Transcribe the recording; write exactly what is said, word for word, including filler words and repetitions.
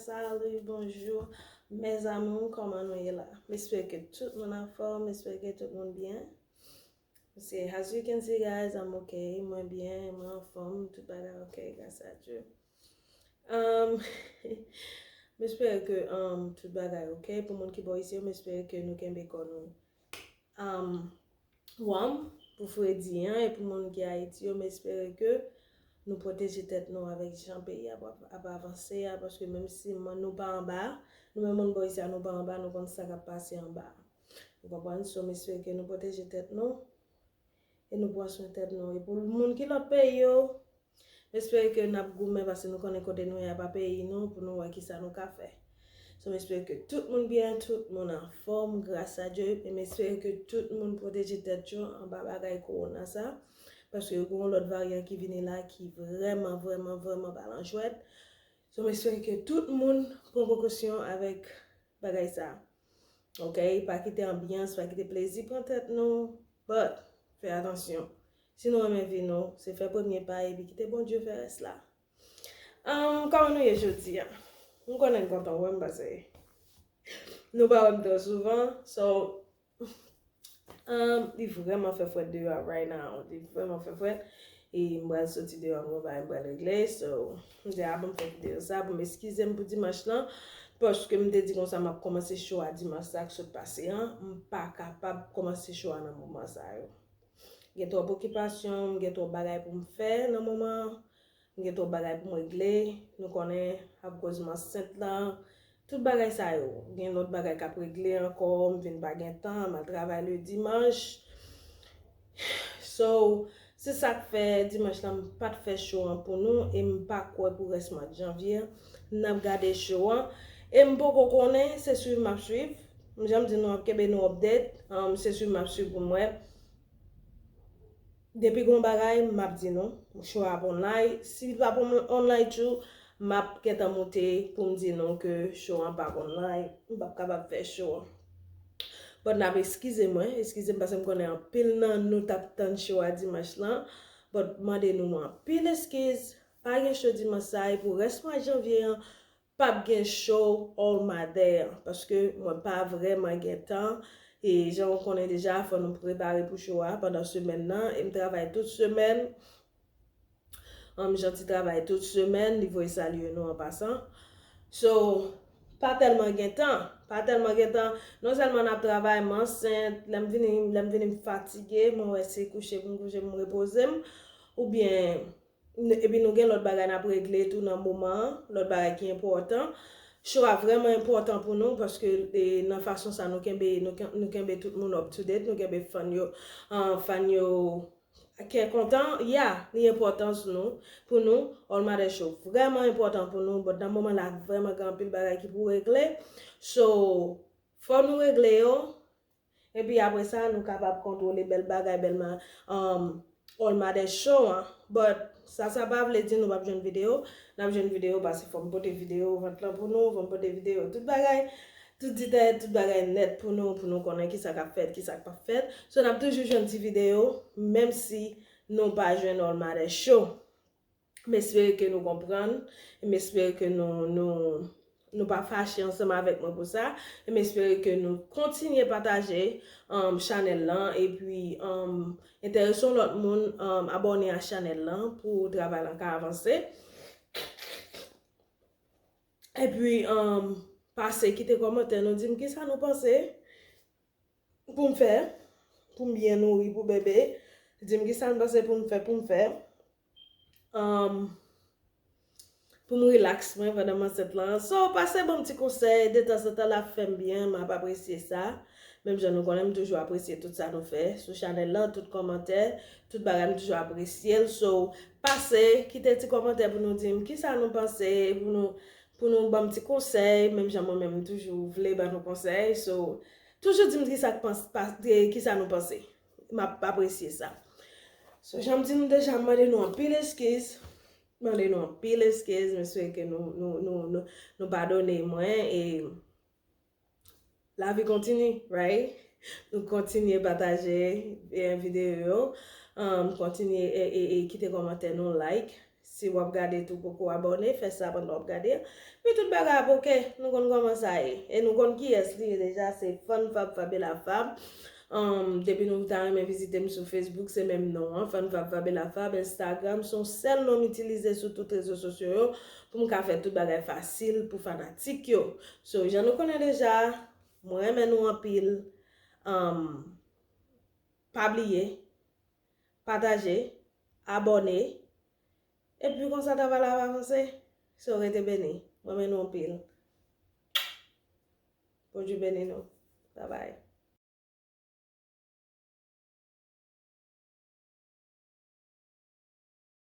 Salut, bonjour, mes amours, kòman nou ye la? M espere ke tout moun anfòm, m espere ke tout moun byen. Se, as you can see, guys, I'm okay, mwen byen, mwen anfòm, tout bagay ok, gras a Dye. Um, m espere ke um, tout bagay ok. Pou moun ki bò isi yo, m espere ke nou kenbe kò nou um, wòm pou fredi an. E pou moun ki Ayiti yo, m espere ke nou pwoteje tèt nou avèk jan peyi a ap, ap avanse a, paske menm si nou pa anba, nou menm moun bò isi a, nou pa anba, nou konn sa k ap pase anba. Ou konprann? So, m espere ke nou pwoteje tèt nou e nou pran swen tèt nou. E pou moun ki lòt peyi yo, m espere ke n ap goumen, paske nou konnen kote nou ye a pa peyi nou, pou nou wè kisa nou ka fè. So, m espere ke tout moun byen, tout moun anfòm, gras a Dye. E m espere ke tout moun pwoteje tèt yo anba bagay kowona sa, paske gen yon lòt varyan ki vini la ki vrèman, vrèman, vrèman pa lan jwèt. So, m espere ke tout moun pran prekosyon avèk bagay sa. Ok? Pa kite anbyans, pa kite plezi pran tèt nou. But, fè atansyon. Si nou renmen vi nou, se fè premye pa epi kite Bondye fè rès la. Um, kòman nou ye jodi a? M konnen n kontan wè m, paske nou pa wè m twò souvan. So, um, li vrèman fè frèt deyò a right now. Li vrèman fè frèt. E m pral soti deyò, m gen yon bagay m pral regle. So, m di a, bon, m fè videyo sa pou m eskize m pou dimanch lan. Paske m te di konsa m ap kòmanse show a dimanch sa k sot pase an. M pa kapab kòmanse show a nan moman sa yo. Gen twòp okipasyon, m gen twòp bagay pou m fè nan moman an. M gen twòp bagay pou m regle. Nou konnen, akoz m ansent lan, tout bagay sa yo. Gen lòt bagay k ap regle ankò, m vin pa gen tan, m al travay le dimanch. So, se sa k fè dimanch lan m pa t fè show an pou nou e m pa kwè pou rès mwa janvye an, n ap gade show an. E m poko konnen, se swiv m ap swiv. Jan m di nou, m ap kenbe nou update. Um, se swiv m ap swiv pou m wè. Depi gon bagay, m ap di nou, show ap online. Si l p ap online tou, m ap gentan moute pou m di nou ke show an p ap online. M p ap kapab fè show an. But n ap eskize mwen, eskize m paske m konnen anpil nan nou t ap tann show a dimanch lan. But mande nou anpil eskiz, pa gen show dimanch sa e pou rès mwa janvye an, p ap gen show All Mother an, paske mwen pa vrèman gen tan. E jan w konnen deja, fò nou prepare pou show a pandan semèn nan. E m travay tout semèn. Um, Janti travay tout semèn, li voye salye nou an pasan. So, pa tèlman gen tan. Pa tèlman gen tan. Non sèlman n ap travay, m ansent, lè m vini, lè m vini m fatige, mwen wè se kouche pou m kouche, pou m repoze m. Oubyen, n- epi nou gen lòt bagay n ap regle tou nan moman an, lòt bagay ki enpòtan. Show a vrèman enpòtan pou nou, paske e, nan fason sa nou kenbe, nou, ken- nou kenbe tout moun up to date, nou kenbe fan yo, ah, fan yo kè kontan. Yeah, li enpòtan sou nou, pou nou. All Mother Show vrèman enpòtan pou nou, but nan moman la vrèman gen anpil bagay ki pou regle. So, fò nou regle yo. Epi apre sa, nou kapab kontwole bèl bagay, bèl ma, um, All Mother Show an. But sa, sa pa vle di nou p ap jwenn videyo. N ap jwenn videyo, paske fò m pote videyo vant lan pou nou, fò m pote videyo tout bagay, tout detay, tout bagay nèt pou nou, pou nou konnen kisa k ap fèt, kisa k p ap fèt. So, n ap toujou jwenn ti videyo, menm si nou pa jwenn All Mother Show. M espere ke nou konprann. M espere ke nou, nou, nou pa fache ansanm avèk mwen pou sa. E m espere ke nou kontinye pataje, um, chanèl lan. Epi, um, enterese yon lòt moun, um, abòne a chanèl lan pou travay lan ka avanse. Epi, um, pase kite kòmantè nou, di m kisa nou panse pou m fè, pou m byen nouri pou bebe. Di m kisa n panse pou m fè, pou m fè. Um, pou m relax mwen pandan m ansent lan. So, pase ban m ti konsèy, detanzantan l ap fè m byen, m ap apresye sa. Menm jan nou konnen, m toujou apresye tout sa nou fè sou chanèl lan, tout kòmantè, tout bagay, m toujou apresye l. So, pase, kite ti kòmantè pou nou di m kisa nou panse, pou nou, pou nou ban m ti konsèy, menm jan mwen menm, m toujou vle ban nou konsèy. So, toujou di m kisa k pans, pa, de, kisa nou panse. M ap apresye sa. So, jan m di nou deja, m mande nou anpil eskiz. M mande nou anpil eskiz. M espere ke nou, nou, nou, nou, nou padone mwen. E lavi kontini, right? Nou kontinye pataje, e, videyo yo. Um, kontinye e, e, e kite kòmantè nou, like. Si w ap gade tou poko abòne, fè sa pandan w ap gade. Pi tout bagay ap oke, nou konn kòman sa ye. E nou konn kiyès li ye deja, se Fann Fab Fabela Fab. Um, depi nou ta renmen vizite m sou Facebook, se menm non an, Fann Fab Fabela Fab. Instagram, se yon sèl non m itilize sou tout rezo sosyo yo pou m ka fè tout bagay fasil pou fanatik yo. So, jan nou konnen deja, mwen renmen nou anpil. Um, pa bliye, pataje, abòne, epi konsa travay la ap avanse. So, rete beni. Mwen renmen nou anpil. Bondye beni nou. Bye bye.